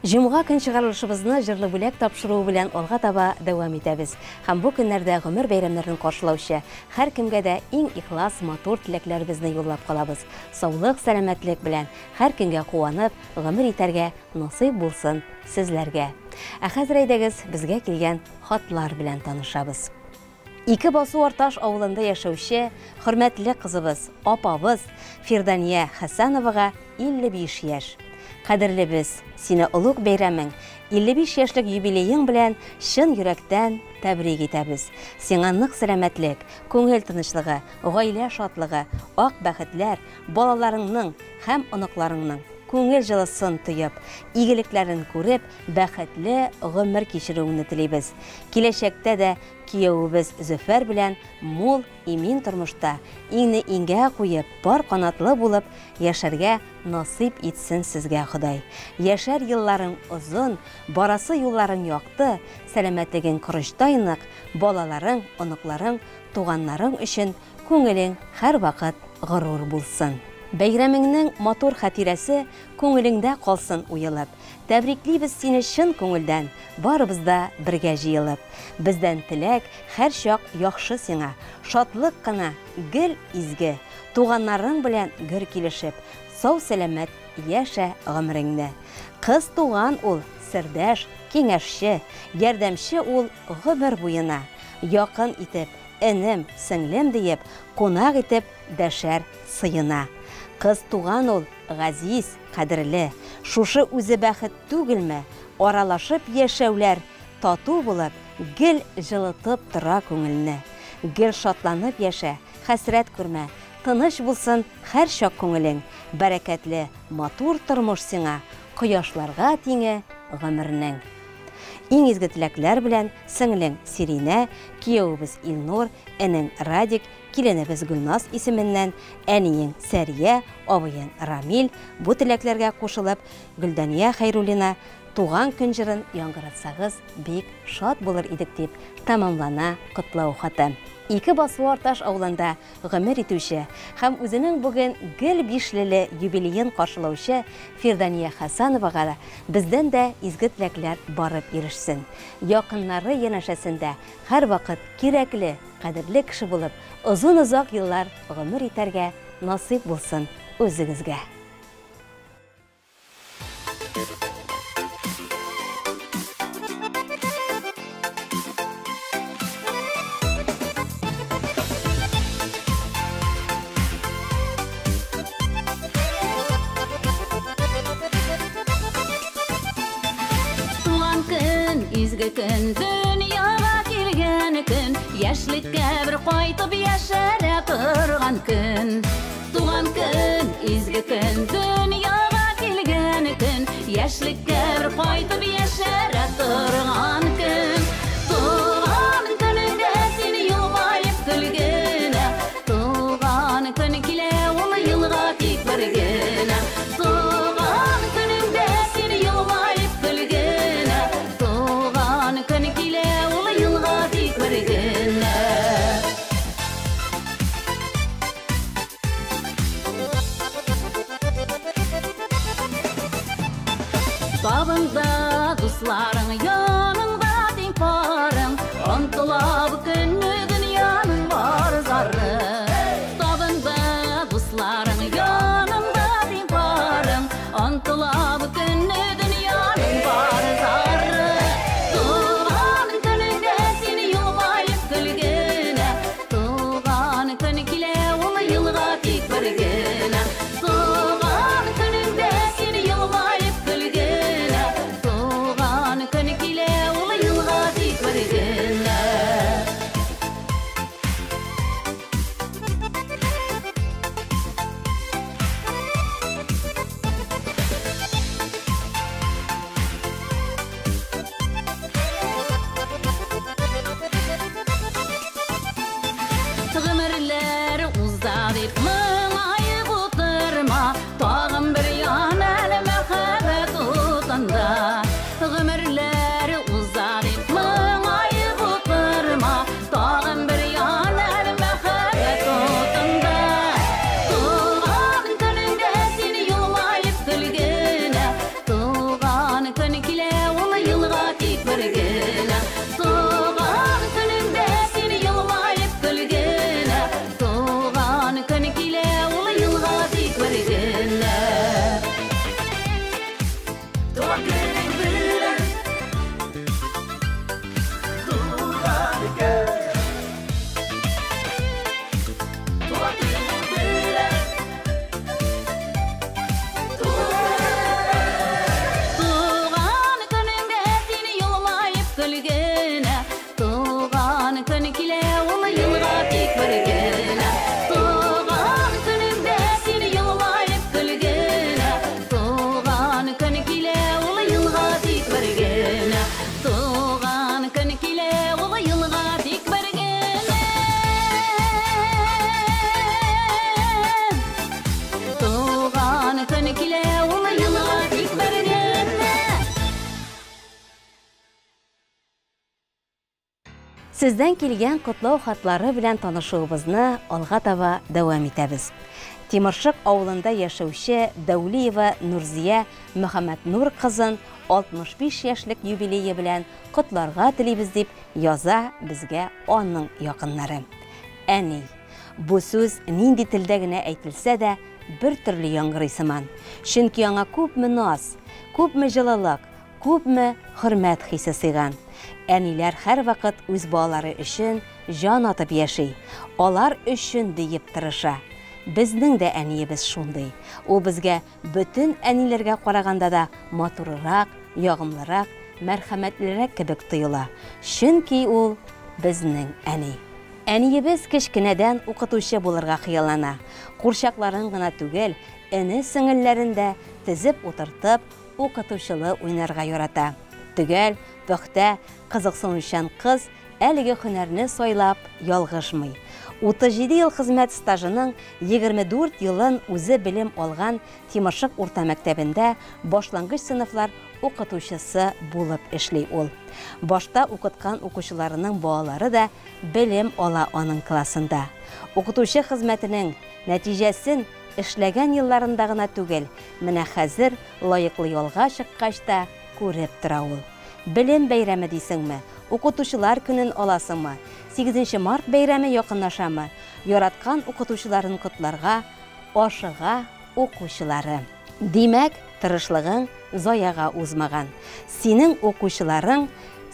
Җомга көн чыгарылышыбызны җырлы бүләк тапшыруы белән алга таба дәвам итәбез. Һәм бу көннәрдә гомер бәйрәмнәрен каршылаучы һәркемгә дә иң ихлас, матур теләкләребезне юллап калабыз. Саулык, сәламәтлек белән һәр көнгә куанып, гомер итәргә насыйп булсын сезләргә. Ә хәзер әйдәгез, безгә килгән хатлар белән танышабыз. Ике басу Арташ авылында яшәүче хөрмәтле кызыбыз, апабыз Фирдания Хәсәновага 55 яшь. Кадерлебез, сине олуг бәйрәмең, 55 яшьлек юбилеең белән чын йөрәктән тәбрик итәбез. Сиңа нык сәламәтлек, күңел тынычлыгы, гаилә шатлыгы, ак бәхетләр, балаларыңның һәм оныкларыңның күңел җылысын тоеп, игелекләрен күреп, бәхетле гомер кичерүеңне телибез. Киләчәктә дә киявебез Зөфәр белән мул, имин тормышта, иңне иңгә куеп, пар канатлы булып яшәргә насыйп итсен сезгә Ходай. Яшәр елларың озын, барасы юлларың якты, сәламәтлегең корычтай нык, балаларың, оныкларың, туганнарың өчен күңелең һәрвакыт горур булсын. Бәйрәмеңнең матур хатирәсе күңелеңдә калсын уелып. Тәбриклибез сине чын күңелдән, барыбыз да бергә җыелып. Бездән теләк һәрчак яхшы сиңа, шатлык кына гел изге. Туганнарың белән гөр килешеп, сау сәламәт яшә гомереңне. Кыз туган ул, сердәш, киңәшче, ярдәмче ул гомер буена. Якын итеп, энем, сеңлем диеп, кунак итеп дәшәр сыена. Кыз туган ул, газиз, кадерле. Шушы үзе бәхет түгелме? Аралашып яшәүләр тату булып, гел җылытып тора күңелне. Гел шатланып яшә, хәсрәт күрмә, тыныч булсын һәрчак күңелең. Бәрәкәтле, матур тормыш сиңа, кояшларга тиңе гомернең. Иң изге теләкләр белән сеңлең Сиринә, киявебез Илнур, энең Радик, киленебез Гөлназ исеменнән, әниең Сәрия, абыең Рамил, бу теләкләргә кушылып, Гөлдания Хәйруллина туган көн җырын яңгыратсагыз, бик шат булыр идек дип тәмамлана котлау хаты. Ике басу Арташ авылында гомер итүче һәм үзенең бүген гел бишлеле юбилеен каршылаучы Фирдания Хәсәновага да бездән дә изге теләкләр барып ирешсен. Якыннары янәшәсендә һәрвакыт кирәкле, кадерле кеше булып, озын-озак еллар гомер итәргә насыйп булсын үзегезгә. Туган көн, изге көн, дөньяга килгән көн, яшьлеккә бер кайтып яшәрә торган көн. Туган көн, изге көн, дөньяга килгән көн, яшьлеккә бер кайтып яшәрә торган көн. Туган көнеңдә син елмаеп көлгенә, туган көн килә ул елга тик бер генә. Туган көнеңдә син елмаеп көлгенә, туган көн килә ул елга тик бер генә. Табында дусларың, яныңда тиң парың, онтыла бу көнне дөньяның бар зары. Табында дусларың, яныңда тиң парың, онтыла бу көнне дөньяның бар зары. Туган көнеңдә син елмаеп көлгенә, туган көн килә ул елга тик бер генә. Туган көнеңдә син елмаеп көлгенә, туган көн килә ул елга тик бер генә. Сездән килгән котлау хатлары белән танышуыбызны алга таба дәвам итәбез. Тимершык авылында яшәүче Дәүлиева Нурзия Мөхәммәтнур кызын 65 яшьлек юбилее белән котларга телибез, дип яза безгә аның якыннары. Әни. Бу сүз нинди телдә генә әйтелсә дә, бер төрле яңгырый сыман. Чөнки аңа күпме наз, күпме җылылык, күпме хөрмәт хисе сыйган. Әниләр һәрвакыт үз балалары өчен җан атып яши, алар өчен диеп тырыша. Безнең дә әниебез шундый. Ул безгә бөтен әниләргә караганда да матуррак, ягымлырак, мәрхәмәтлерәк кебек тоела. Чөнки ул безнең әни. Әниебез кечкенәдән укытучы булырга хыяллана. Курчакларын гына түгел, эне-сеңелләрен дә тезеп утыртып, укытучылы уйнарга ярата. Төгәл, пөхтә, кызыксынучан кыз әлеге һөнәрне сайлап ялгышмый. 37 ел хезмәт стажының 24 елын үзе белем алган Тимершык урта мәктәбендә башлангыч сыйныфлар укытучысы булып эшли ул. Башта укыткан укучыларының балалары да белем ала аның классында. Укытучы хезмәтенең нәтиҗәсен эшләгән елларында гына түгел, менә хәзер лаеклы ялга чыккач та күреп тора ул. Белем бәйрәме дисеңме, укытучылар көнен аласыңмы, 8 март бәйрәме якынлашамы, яраткан укытучыларын котларга ашыга укучылары. Димәк, тырышлыгың заяга узмаган. Синең укучыларың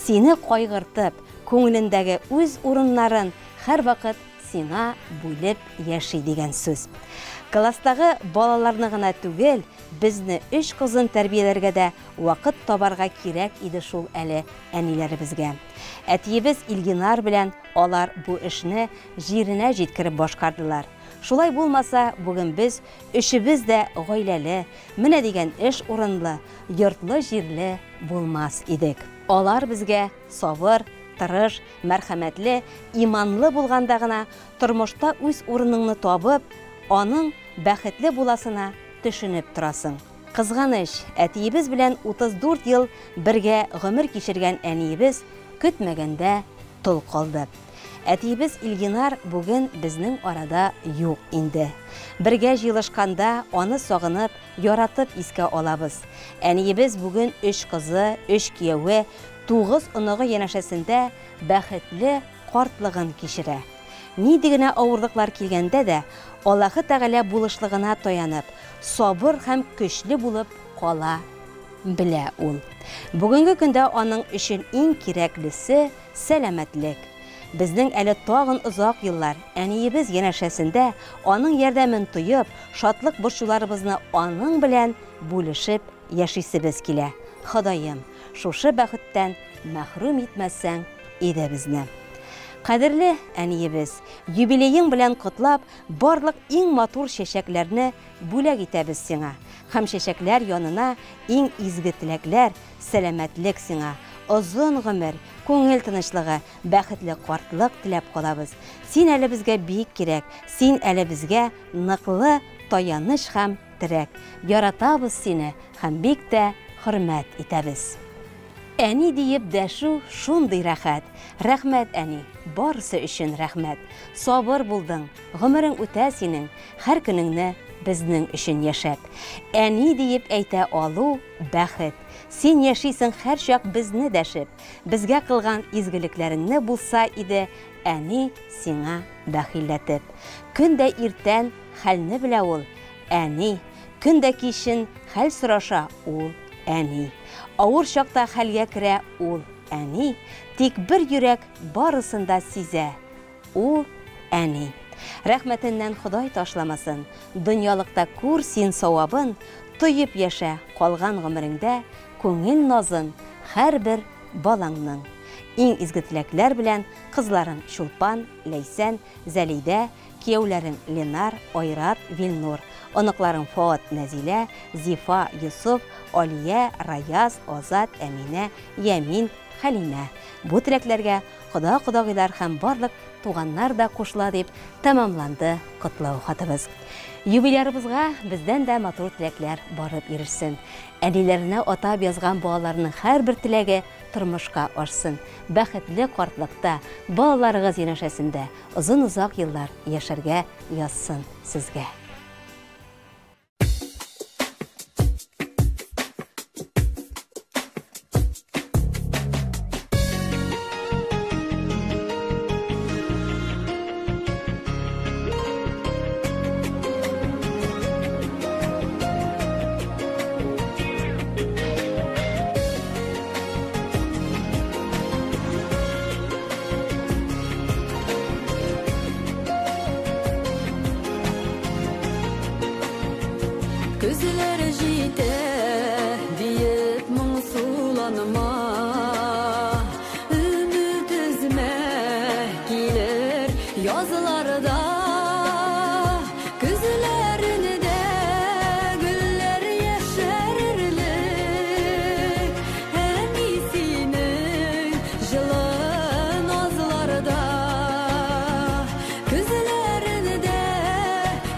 сине кайгыртып, күңелендәге үз урыннарын һәрвакыт сиңа бүлеп яши дигән сүз. Класстагы балаларны гына түгел, безне өч кызын тәрбияләргә дә вакыт табарга кирәк иде шул әле әниләребезгә. Әтиебез Илгинар белән алар бу эшне җиренә җиткереп башкардылар. Шулай булмаса, бүген без өчебез дә гаиләле, менә дигән эш урынлы, йортлы-җирле булмас идек. Алар безгә сабыр, тырыш, мәрхәмәтле, иманлы булганда гына тормышта үз урыныңны табып, аның бәхетле буласына төшенеп торасың. Кызганыч, әтиебез белән 34 ел бергә гомер кичергән әниебез көтмәгәндә тол калды. Әтиебез Илгинар бүген безнең арада юк инде. Бергә җыелышканда аны сагынып, яратып искә алабыз. Әниебез бүген 3 кызы, 3 кияве, 9 оныгы янәшәсендә бәхетле картлыгын кичерә. Нинди генә авырлыклар килгәндә дә, Аллаһы Тәгалә булышлыгына таянып, сабыр һәм көчле булып кала белә ул. Бүгенге көндә аның өчен иң кирәклесе сәламәтлек. Безнең әле тагын озак еллар әниебез янәшәсендә аның ярдәмен тоеп, шатлык борчуларыбызны аның белән бүлешеп яшисебез килә. Ходаем, шушы бәхеттән мәхрүм итмәсәң иде безне. Кадерле әниебез, юбилеең белән котлап, барлык иң матур чәчәкләрне бүләк итәбез сиңа. Һәм чәчәкләр янына иң изге теләкләр, сәламәтлек сиңа, озын гомер, күңел тынычлыгы, бәхетле картлык теләп калабыз. Син әле безгә бик кирәк, син әле безгә ныклы таяныч һәм терәк. Яратабыз сине һәм бик тә хөрмәт итәбез. Әни диеп дәшү шундый рәхәт. Рәхмәт, әни, барысы өчен рәхмәт. Сабыр булдың, гомерең үтә синең, һәр көнеңне безнең өчен яшәп. Әни диеп әйтә алу бәхет. Син яшисең һәр чак безне дәшеп. Безгә кылган изгелекләреңне булса иде, әни сиңа бәхилләтеп. Көн дә иртән хәлне белә ул, әни. Көн дә кичен хәл сораша ул, әни. Авыр чакта хәлгә керә ул, әни. Тик бер йөрәк барысын да сизә, ул, әни. Рәхмәтеннән Ходай ташламасын, дөньялыкта күр син савабын, тоеп яшә калган гомереңдә күңел назын һәрбер балаңның. Иң изге теләкләр белән кызларың Чулпан, Ләйсән, Зәлидә, кияүләрең Ленар, Айрат, Вилнур, оныкларың Фоат, Нәзилә, Зифа, Йосыф, Алия, Раяз, Азат, Әминә, Ямин, Хәлимә. Бу теләкләргә кода-кодагыйлар һәм барлык туганнар да кушыла дип тәмамланды котлау хатыбыз. Юбилярыбызга бездән дә матур теләкләр барып ирешсен. Әниләренә атап язган балаларының һәрбер теләге тормышка ашсын. Бәхетле картлыкта, балаларыгыз янәшәсендә озын-озак еллар яшәргә язсын сезгә. Көзләр җитә диеп моңсуланма, Өмет өзмә, килер язларда. Көзләрендә гөлләр яшәрерлек, Әни синең җылы назларда. Көзләрендә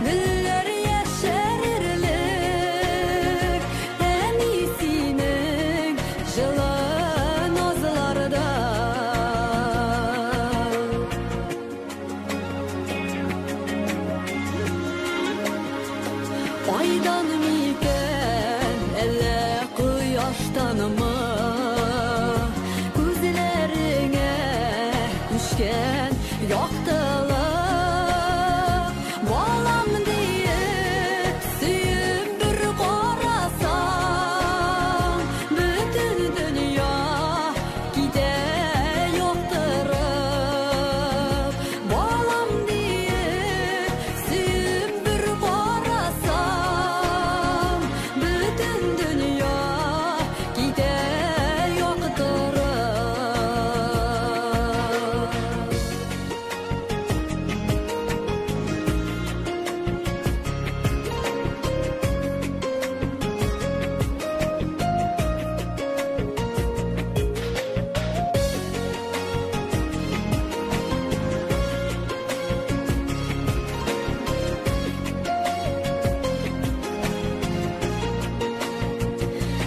гөлләр яшәрерлек, Әни синең җылы назларда. Айдан микән, әллә кояштанмы, Күзләреңә күчкән яктылык. Балам диеп сөеп бер карасаң, Бөтен дөнья китә яктырып. Балам диеп сөеп бер карасаң, Бөтен дөнья китә яктырып.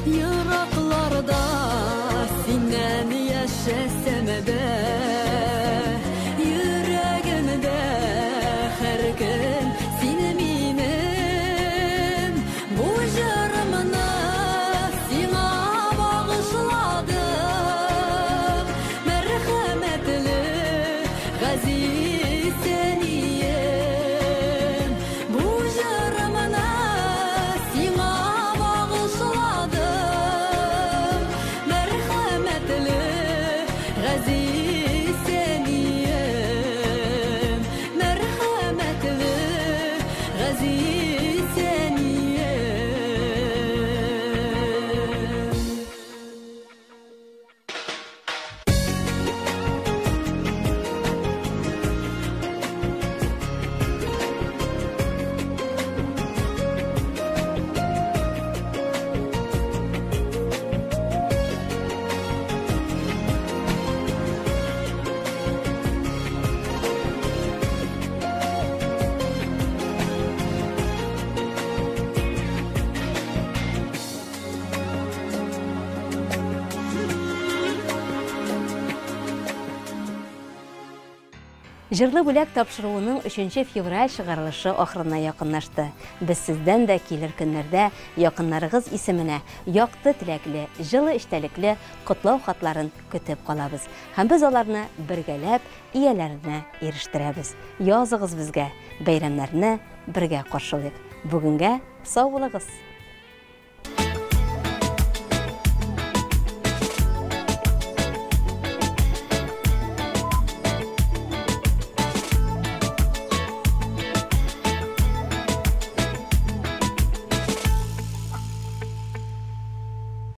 Еракларда синнән яшәсәм дә, Йөрәгемдә һәр көн син минем. Бу җырымны сиңа багышладым, Мәрхәмәтле газиз әнием. Бу җырымны сиңа багышладым, Мәрхәмәтле газиз әнием. Мәрхәмәтле газиз әнием. Җырлы бүләк тапшыруының 3 февраль чыгарылышы ахырына якынлашты. Без сездән дә килер көннәрдә якыннарыгыз исеменә якты теләкле, җылы эчтәлекле котлау хатларын көтеп калабыз. Һәм без аларны бергәләп ияләренә ирештерәбез. Языгыз безгә, бәйрәмнәрне бергә каршылыйк. Бүгенгә сау булыгыз.